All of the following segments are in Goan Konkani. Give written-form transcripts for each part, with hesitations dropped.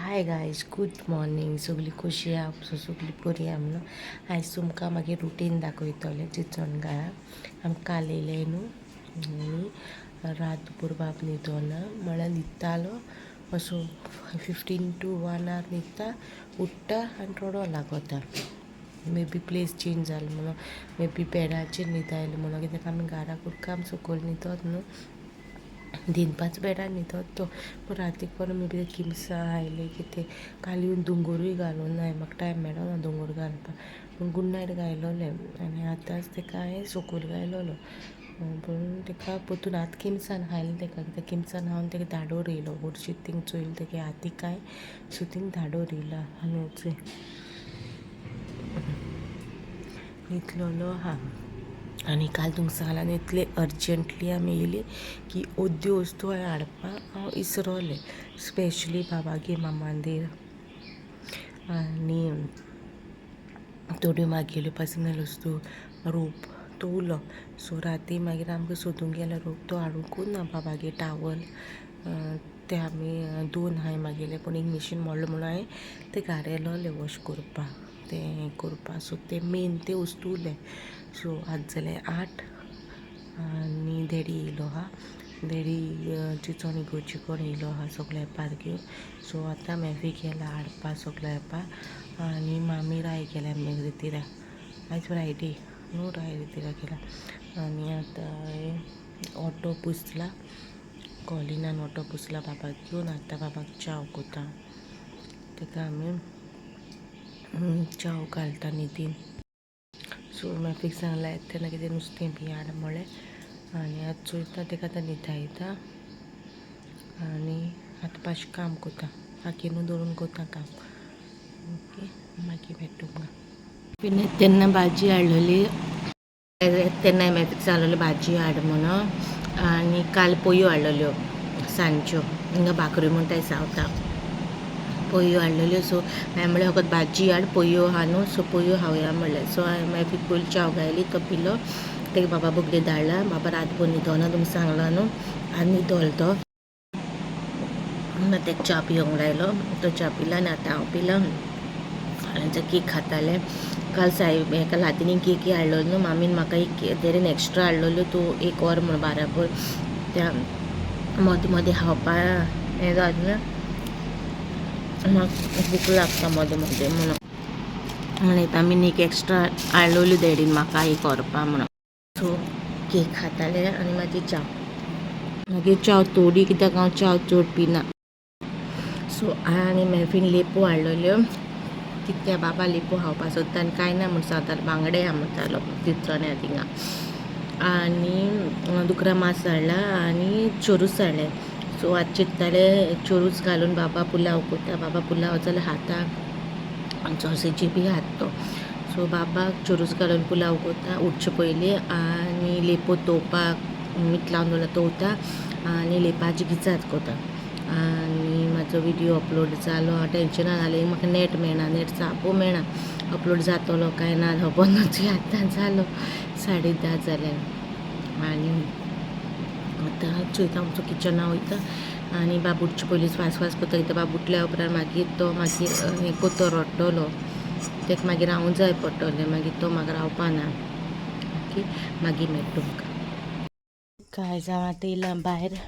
Hi guys, good morning. सगळी खुशी आहा, सगळी बरी आहा म्हणून आयज तुमकां मागीर रुटीन दाखयतलें. चिंचणगारा आमी काल येयले न्हू आनी रातभर बाब न्हिदोना, म्हळ्यार न्हिदतालो असो 15 टू 1 our न्हिदता, उठ्ठा आनी रडो लागता. मे बी प्लेस चेंज जाली म्हणून, मे बी बेडाचेर न्हिद आयलो म्हणून. कित्याक आमी घरा कुडका आमी सकयल न्हिदत न्हू, दिनपाच बेडार न्हिदत तो, पूण रातीक परत मे बी किमसां आयले कितें. काल येवन दोंगरूय घालूं ना, म्हाका टायम मेळना दोंगर घालपाक, पूण गूड नायट घायलोलें आनी आतांच तेका हांवें सकयल घायलोलो, पूण तेका परतून आतां किमसान घायलें तेका, कित्याक किमसान हांव तेका धाडोर येयलो. हरशीं थिंग चोयलें तेगे हाती काय, सो थिंग धाडोर येयला आनी चोय न्हिदलोलो आहा. आनी काल तुमकां सांगलां न्हू, इतले अर्जंटली आमी येयली की अद्यो वस्तू हांवें हाडपाक हांव इसरोलें, स्पेशली बाबागे मामांदेर आनी थोड्यो मागेल्यो पर्सनल वस्तू. रोप तो उरलो, सो राती मागीर आमकां सोदूंक गेल्यार रोप तो हाडुंकूच ना. बाबागे टावल ते आमी दोन आहाय मागेले, पूण एक मिशीन मोडलो म्हणून हांवें ते घारेलोले वॉश करपाक, तें हें करपाक. सो ते मेन ते वस्तू उरले. सो आतां जाले 8 आनी डॅडी येयलो आहा. डॅडी चिंचोण इगोर्जी कोण येयलो आहा सगळो एपार घेवन. सो आतां मॅफी गेला हाडपा सगळो एपार आनी मामी राय गेल्या रितिरा. आयज फ्रायडे न्हू, राय रितिरा गेला. आनी आतां ऑटो पुसला, कॉलिनान ऑटो पुसला बाबाक घेवन. आतां बाबाक च्याव कोता, तेका आमी च्याव घालता न्हिदीन. सो मॅफीक सांगलां येता तेन्ना कितें नुस्तें बी हाड म्हळें. आनी आतां चोयता, तेका आतां न्हिदायता आनी आतां मातशें काम कोता, आकिनू दवरून कोता काम. ओके, मागीर मेळटा तुमकां. तेन्ना भाजी हाडलेली तेन्ना मॅफीक सांगलेलें भाजी हाड म्हणून. आनी काल पोयो हाडलेल्यो सांजच्यो, हिंगा भाकऱ्यो म्हणटाय सावथा, पोयो हाडलेल्यो. सो हांवें म्हणलें फकत भाजी हाड, पोयो आहा न्हू, सो पोयो खावया म्हणलें. सो हांवें मॅफीक पयलीं च्याव घायली, तो पिलो. तेका बाबा बगले धाडला. बाबा रातभर न्हिदोना, तुमकां सांगलां न्हू, आनी न्हिदोलो तो. मागीर तेका च्या पिवंक लायलो, तो च्या पिला आनी आतां हांव पिलां. आनी केक खातालें. काल सायब हेका लातीनी केकी हाडलेलो न्हू मामीन, म्हाका एक तेरेन एक्स्ट्रा हाडलेल्यो, तूं एक वर म्हूण बाराबर त्या मदें मदें खावपा हें जाता न्हू, म्हाका भूक लागता मदें मदें म्हणून. म्हणून आमी एक एक्स्ट्रा हाडलेल्यो डॅडीन म्हाका एक व्हरपा म्हणून. सो केक खाताले आनी मागीर च्या, मागीर च्याव थोडी, कित्याक हांव च्याव चड पिना. सो आनी मॅफीन लेपो हाडलेल्यो, कित्याक बाबा लेपो खावपा सोदता आनी कांय ना म्हूण सांगतालो, बांगडे आहा म्हणटालो चिंचोण्या थिंगा. आनी दुकरा मास हाडला आनी चोरूस हाडलें. सो आतां चिंत्ताले चोरूस घालून बाबा पुलाव कोता. बाबा पुलाव जाल्यार खाता आनी सॉसेजी बी खात तो. सो बाबाक चोरूस घालून पुलाव कोता उठचे पयलीं आनी लेपो तोवपाक मीठ लावन दवरला तोवता आनी लेपाची गिजात कोता. आनी म्हाजो विडियो अपलोड जालो टेंशनान जालें, म्हाका नेट मेळना, नेट साप मेळना, अपलोड जातलो काय ना खबर ना. आतां जालो 10:30 जाल्या आनी आतां चोयता, आमचो किचना वयता आनी बाबू उठचे पयलींच फास्ट फास्ट कोता, कित्याक बाबू उठल्या उपरांत मागीर तो मागीर हें कोतो, रडटलो, तेका मागीर रावूंक जाय पडटलें, मागीर तो म्हाका रावपा ना. ओके, मागीर मेळटा तुमकां. काय जावं, आतां येयलां भायर.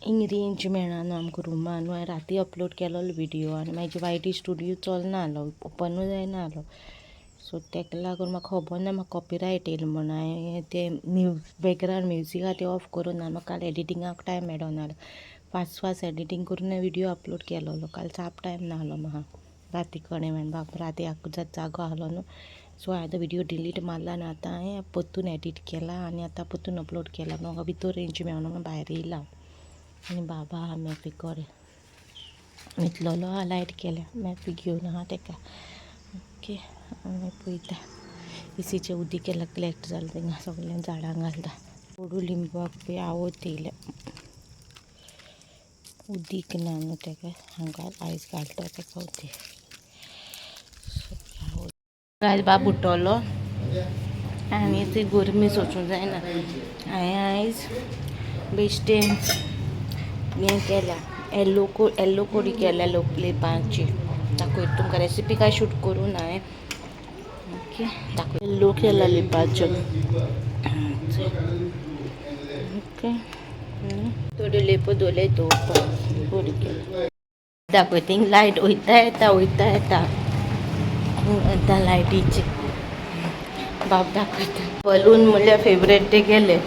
हिंग रेंज मेळना न्हू आमकां रुमान न्हू. हांवें राती अपलोड केलोलो विडियो आनी म्हाजी वायटी स्टुडियो चलना जालो, ओपनूय जायना जालो. सो तेका लागून म्हाका खबर ना म्हाका कॉपिरायट येयलो म्हणून. हांवें तें बॅकग्रावंड म्युजीक आहा तें ऑफ करूं ना. म्हाका काल एडिटिंगाक टायम मेळना जालो, फास्ट फास्ट एडिटींग करून हांवें विडियो अपलोड केलोलो. काल साप टायम नासलो म्हाका, राती कडेन बाब राती आख्खो जागो आहलो न्हू. सो हांवें तो विडियो डिलीट मारला आनी आतां हांवें परतून एडीट केला आनी आतां परतून अपलोड केला. म्हाका भितर रेंज मेळना म्हणून भायर येयला. आनी बाबा आहा मॅफी कडेन न्हिदलोलो आहा, लायट केल्या, मॅफी घेवन आहा तेका. ओके, आमी पळयता इसीचें उदीक केलां, कलेक्ट जालें थिंगा, सगळें झाडांक घालता. कोडू लिंबाक बी आवत येयल्या, उदीक ना न्हू तेका, हांगा आयज घालता तेका उदीक. आयज बाब उठलो आनी ती गरमी सोसूंक जायना. हांवें आयज बेश्टें हें केल्या. येल्लो येल्लो कोडी केल्या लिपांची. दाखय तुमकां रेसिपी काय शूट करूं ना हांवें. ओके, दाखय येल्लो केला लिपाचो. ओके, थोड्यो लेपो दवरले दवरपाक कोडी केला. दाखय थिंग लायट वयता येता वयता येता येता लायटीची. बाब दाखयता बलून म्हणल्यार फेवरेट ते गेले.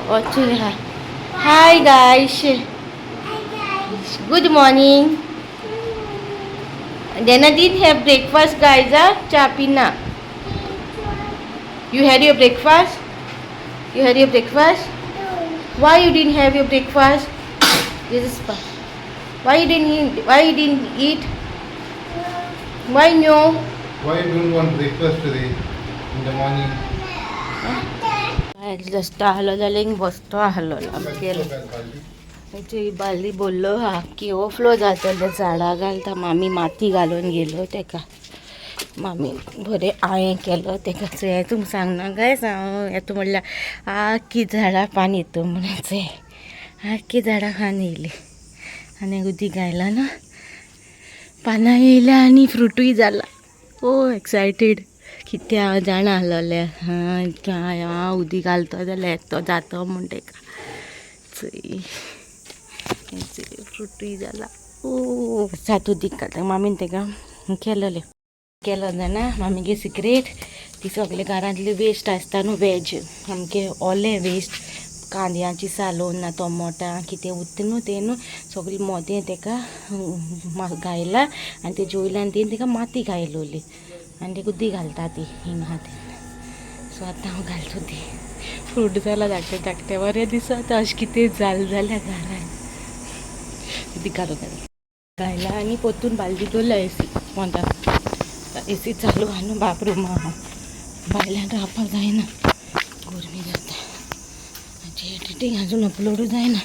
वचून. Hi guys, good morning. Dana didn't have breakfast, guys. Ah, cha pina. You had your breakfast? You had your breakfast? Why you didn't have your breakfast? This is why you didn't eat? Why you didn't eat? Why no? Why you don't want breakfast today in the morning? रस्तो आहलो जाल्यार बस्तो आहलो केलो. ही बाल्ली बोल्लो हा की ओवरफ्लो जातले झाडां घालता. मामी माती घालून गेलो तेका. मामी बरें आयें केलो तेका. चोय तुमकां सांगना गायस, हांव येता म्हणल्यार आख्खी झाडां पान येता म्हणून. चोय आख्खी झाडां खान येयली आनी उदीक घायला ना, पानां येयल्या आनी फ्रुटूय जाला. ओ एक्सायटेड कितें हांव जाणा आहलोलें. हांव उदीक घालतो जाल्यार येतो जातो म्हूण तेका. चोय फ्रुटूय जाला. ओ सात उदीक घालता मामीन तेका केलोलें. केलो जाणा मामीगे सिक्रेट. ती सगळे घरांतले वेस्ट आसता न्हू, वेज सामकें ओलें वेस्ट, कांद्याची सालोन ना टोमोटां कितें उरता न्हू तें न्हू सगळें मोदें तेका घायला आनी तेजे वयल्यान तेणी तेका माती घायलोली आनी तेका उदीक घालता ती हिंगा आहा तेन्ना. सो आतां हांव घालता ती फ्रूट जाला धाकटें धाकटें बरें दिसता. अशें कितें जालें जाल्यार घरान उदीक घालून घायला आनी परतून बालदी दवरल्या एसी पोंदा. एसी चालू आहा न्हू बाप रुमा आहा, भायल्यान रावपाक जायना, गरमी जाता. म्हाजी एडिटींग अजून अपलोडूय जायना,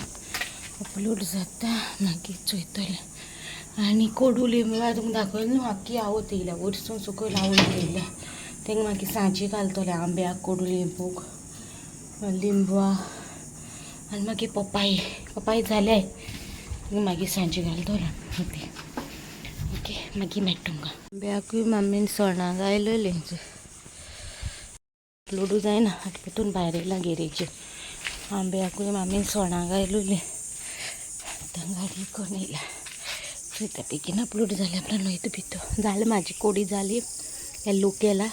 अपलोड जाता मागीर चोयतलें. आनी कोडू लिंबा तुमकां दाखयलें न्हू, आख्खी आवत येयल्या वयरसून सकयल आवत येयल्या. तेंका मागीर सांची घालतलें आंब्याक, कोडू लिंबूक, लिंबा आनी मागीर पपाय. पपाय जाले मागीर सांची घालतलें ती. ओके, मागीर मेळटा तुमकां. आंब्याकूय मामीन सोणां घायलोलीं. अपलोडूय जायना, आतां परतून भायर येयला गेरेजीर. आंब्याकूय मामीन सोणां घायलोलीं. आतां गाडी करून येयल्या. चोयता बेगीन अपलोड जाल्या उपरांत वयता भितर. जालें म्हाजी कोडी जाली, येल्लो केला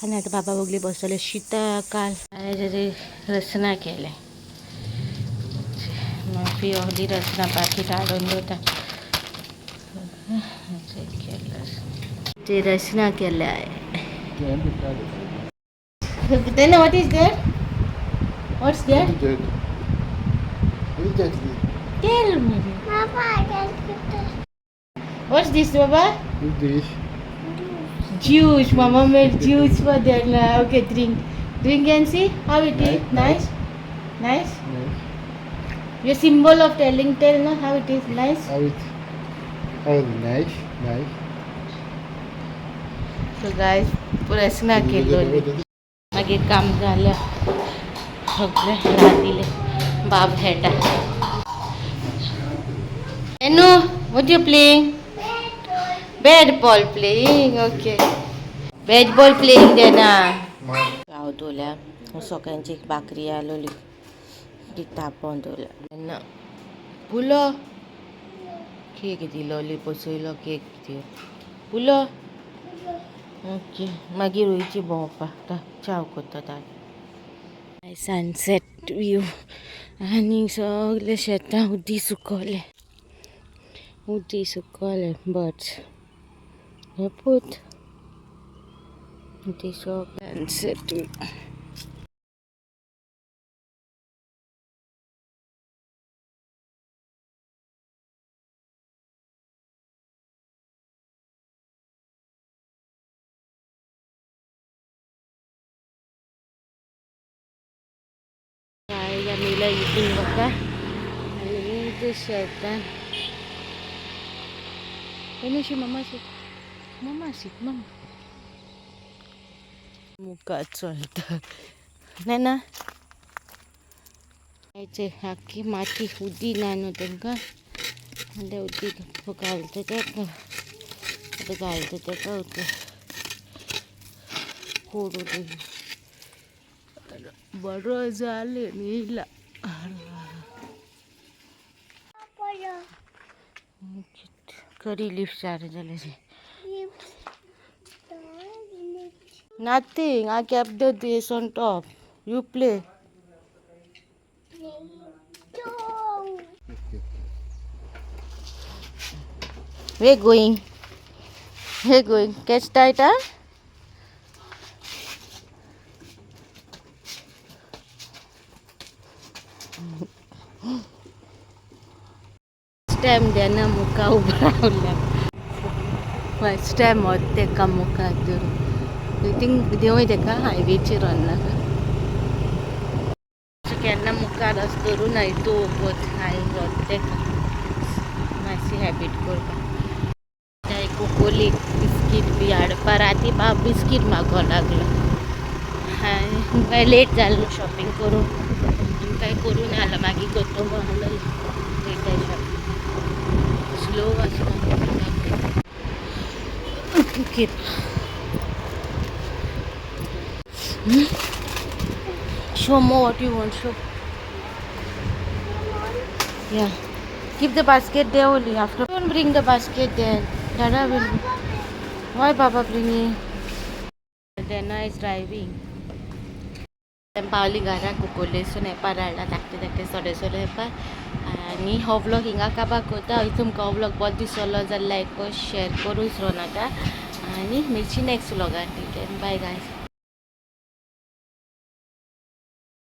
आनी आतां बाबा बगली बसतले शिता. काल हांवें रसना केलें, मागीर अर्दी रसना पाकीट हाडून दवरता. ते रसना केल्या. Then what is there? What's there? What is that? Tell me. What's this, Baba? What is this? Juice. Mama made juice for them. Okay, drink. Drink and see how it is. Nice. Nice. Nice. Your symbol of telling, tell no how it is. Nice. How is it? Nice. Nice. So guys, रसना केलोली. मागीर काम जालें सगळें रांदिलें. बाब खेळटा. Enu, what you playing? Bat ball playing, okay. Bat ball playing देना. हांव दवरल्या सगळ्यांची भाकरी आलोली ती तापोवन दवरल्या. तेन्ना पुलो केक दिलोली पसयलो केक दियो पुलो. ओके, मागीर वयची भोंवपाक. च्याव करता. सनसेट व्यू आनी सगळे शेतां उदीक सुकवलें, उदीक सुकवलें. बर्ड्स हे पूत ती सगळें सनसेट व्यू. आमी येयला इटींग वता आनी ते शेतान. Enu mama शी, मम्मा शी, मम्मा मुखार चलता ना. आख्खी माती उदी ना न्हू तेंकां. म्हणल्यार उदीक घालता तेका, आतां घालता तेका उदक कोड उदक बरो जालें येयला. करी लिफ्ट जालें जालें. Nothing. I kept the this on top. You play. We're going. We're going. Catch tight, huh? First time देना मुका उबो रावल्या. फर्स्ट टायम वता तेका मुखार धरून. थिंग देंवय तेका हायवेचेर वचनाका. केन्ना मुखार अशें धरून नाय तूं वत हांवें वता तेका मातशी हॅबीट करपाक. कोकोली बिस्कीट बी हाडपा. राती बाब बिस्कीट मागो लागलो. हांवें लेट जालें न्हू शॉपिंग करूंक. आनी कांय करूं नासलो, मागीर करता म्हणून वयता शॉपिंग स्लो आसता. Keep. Show more what you want. Show. Yeah. Keep the basket there only. After, don't bring the basket there. Dada will. Why Baba bringing? Dana is driving. पावली घरा. कुकोलेसून हेपार हाडला धाकटे धाकटे सोडे सोडे हेपार. आनी हो व्लॉग हिंगा काबार करता. तुमकां हो व्लॉग बरो दिसलो जाल्यार लायक कर, शेअर करूं विसरो नाका आनी मेळची नेक्स्ट व्लॉगान. ठीक आहे, बाय गायज.